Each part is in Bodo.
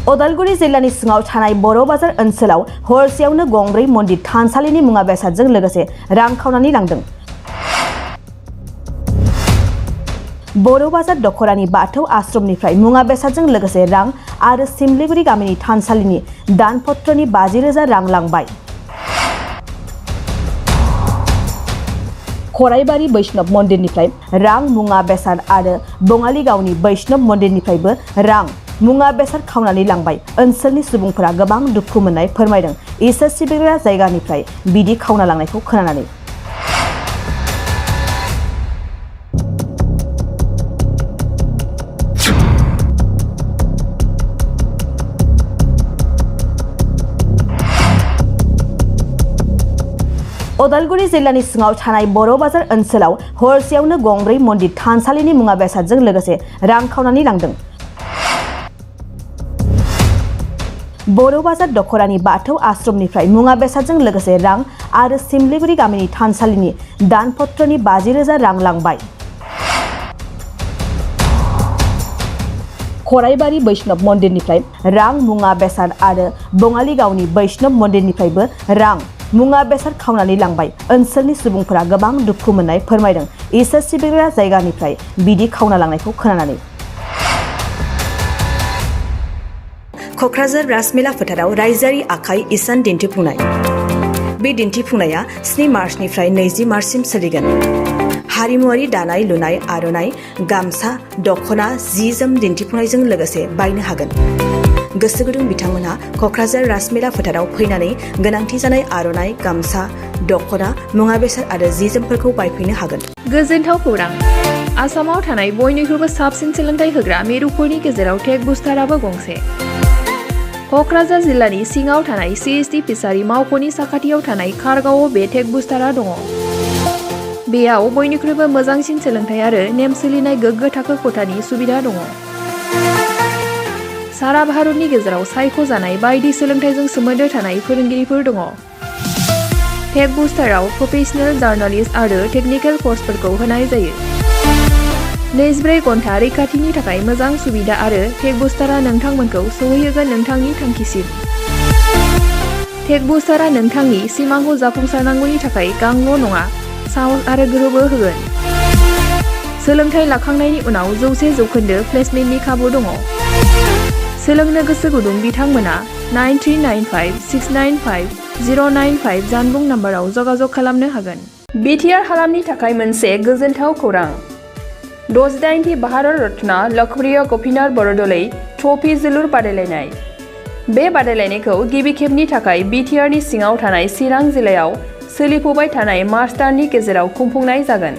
उदालगुरि जिल्लानि सिङाव थानाय बर'ब बाजार ओनसोलाव हरसेयावनो गंब्रै मन्दिर थानसालिनि मुवा बेसादजों लोगोसे रां खावनानै लांदों। बर'ब बाजार दख'रानि बाथौ आश्रमनिफ्राय मुवा बेसादजों लोगोसे रां आरो सिमलिगुरि गामिनि थानसालिनि दानपत्रनि 50,000 रां लांबाय। खराइबारि बैष्णव मन्दिरनिफ्राय रां मुवा बेसाद आरो बङालि गावनि बैष्णव मन्दिरनिफ्रायबो रां मुवा बेसाद खावनानै लांबाय। ओनसोलनि सुबुंफोरा गोबां दुखु मोननाय फोरमायदों इसोर सिबिग्रा जायगानिफ्राय बिदि खावना लांनायखौ खोनानानै। उदालगुरि जिल्लानि सिङाव थानाय बर'ब बाजार ओनसोलाव हरसेयावनो गंब्रै मन्दिर थानसालिनि मुवा बेसादजों लोगोसे रां खावनानै लांदों। बर'ब बाजार दख'रानि बाथौ आश्रमनिफ्राय मुवा बेसादजों लोगोसे रां आरो सिमलिगुरि गामिनि थानसालिनि दानपत्रनि 50,000 रां लांबाय। खराइबारि बैष्णव मन्दिरनिफ्राय रां मुवा बेसाद आरो बङालि गावनि बैष्णव मन्दिरनिफ्रायबो रां मुवा बेसाद खावनानै लांबाय। ओनसोलनि सुबुंफोरा गोबां दुखु मोननाय फोरमायदों इसोर सिबिग्रा जायगानिफ्राय बिदि खावना लांनायखौ खोनानानै। क'क्राझार राजमेला फोथाराव रायजोआरि आखाइ इसान दिन्थिफुंनाय। बे दिन्थिफुंनाया 7 मार्चनिफ्राय 20 मार्चसिम सोलिगोन। हारिमुआरि दानाय लुनाय आर'नाइ, गामसा, दख'ना, जि जोम दिन्थिफुंनायजों लोगोसे बायनो हागोन। गोसो गुदुं बिथांमोनहा क'क्राझार राजमेला फोथाराव फैनानै गोनांथि जानाय आर'नाइ, गामसा, दख'ना, मुवा बेसाद आरो जि जोमफोरखौ बायफैनो हागोन। गोजोनथाव खौरां! आसामाव थानाय बयनिख्रुइबो साबसिन सोलोंथाइ होग्रा मिरुफोरनि गेजेराव टेक बुस्टाराबो गंसे। क'क्राझार जिल्लानि सिङाव थानाय CST फिसारि मावख'नि साखाथियाव थानाय खारगावआव बे टेक बुस्टारा दङ। बेयाव बयनिख्रुइबो मोजांसिन सोलोंथाइ आरो नेम सोलिनाय गोग्गो थाखो खथानि सुबिदा दङ। सारा भारतनि गेजेराव सायख'जानाय बायदि सोलोंथाइजों सोमोन्दो थानाय फोरोंगिरिफोर दङ। टेक बुस्टाराव प्रफेशनेल, जार्नालिस्ट आरो टेकनिकेल कर्सफोरखौ होनाय जायो। 24 घन्टा रैखाथिनि थाखाय मोजां सुबिदा आरो टेक बुस्टारा नोंथांमोनखौ सौहैहोगोन नोंथांनि थांखिसिम। टेक बुस्टारा नोंथांनि सिमांखौ जाफुंसारनांगौनि थाखाय गांल' नङा, साहस आरो गोहोबो होगोन। सोलोंथाइ लाखांनायनि उनाव 100% प्लेसमेन्टनि खाबु दङ। सोलोंनो गोसो गुदुं बिथांमोना 9395695095 जानबुं नाम्बाराव जगाजग खालामनो हागोन। बिटिआर हालामनि थाखाय मोनसे गोजोनथाव खौरां। 68थि भारत रत्न लकप्रिय ग'पीनाथ बरदलै ट्रफी जोलुर बादायलायनाय। बे बादायलायनायखौ गिबि खेबनि थाखाय बिटिआरनि सिङाव थानाय चिरां जिल्लायाव सोलिफुबाय थानाय मार्च दाननि गेजेराव खुंफुंनाय जागोन।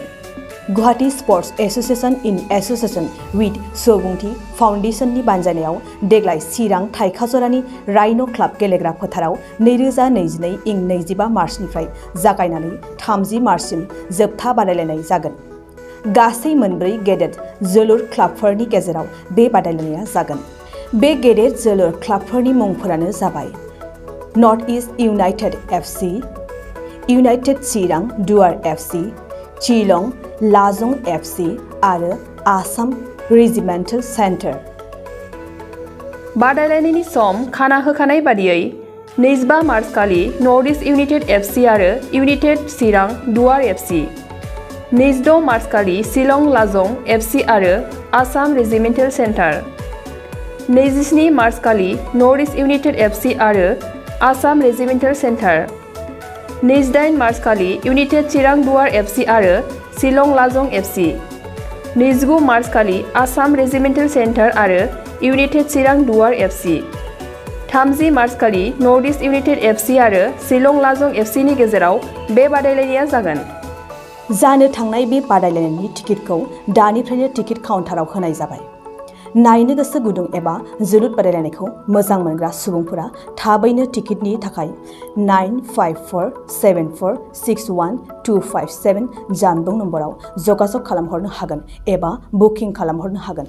Guwahati sports association in association with सुबुंथि फाउन्डेशननि बानजायनायाव देग्लाय चिरां थाइखाजरानि राइन' क्लाब गेलेग्रा फोथाराव 2022 इं 25 मार्चनिफ्राय जागायनानै 30 मार्चसिम जोबथा बादायलायनाय जागोन। गासै 4 गेदेर जोलुर क्लाबफोरनि गेजेराव बे बादायलायनाया जागोन। बे गेदेर जोलुर क्लाबफोरनि मुंफोरानो जाबाय north east united FC, united Chirang Duar FC, चिलं लाजं FC आरो आसाम रेजिमेन्टेल सेन्टार। बादायलायनायनि सम खाना होखानाय बादियै 25 मार्च खालि नर्थ इस्ट इउनाइटेड FC आरो United Chirang Duar FC, 26 March खालि शिलं लाजं FC आरो आसाम रेजिमेन्टेल सेन्टार, 27 मार्च खालि नर्थ इस्ट इउनाइटेड FC आरो आसाम रेजिमेन्टेल सेन्टार, 28 मार्च खालि इउनाइटेड चिरां दुवार FC आरो शिलं लाजं FC, 29 मार्च खालि आसाम रेजिमेन्टेल सेन्टार आरो United Chirang Duar FC, 30 March खालि नर्थ इस्ट इउनाइटेड FC आरो शिलं लाजं FC नि गेजेराव बे बादायलायनाया जागोन। जानो थांनाय बे बादायलायनायनि टिकेटखौ दानिफ्रायनो टिकेट काउन्टाराव होनाय जाबाय। नायनो गोसो गुदुं एबा जोलुर बादायलायनायखौ मोजां मोनग्रा सुबुंफोरा थाबैनो टिकेटनि थाखाय 9547461257 जानबुं नम्बराव जगाजग खालामहरनो हागोन एबा बुकिं खालामहरनो हागोन।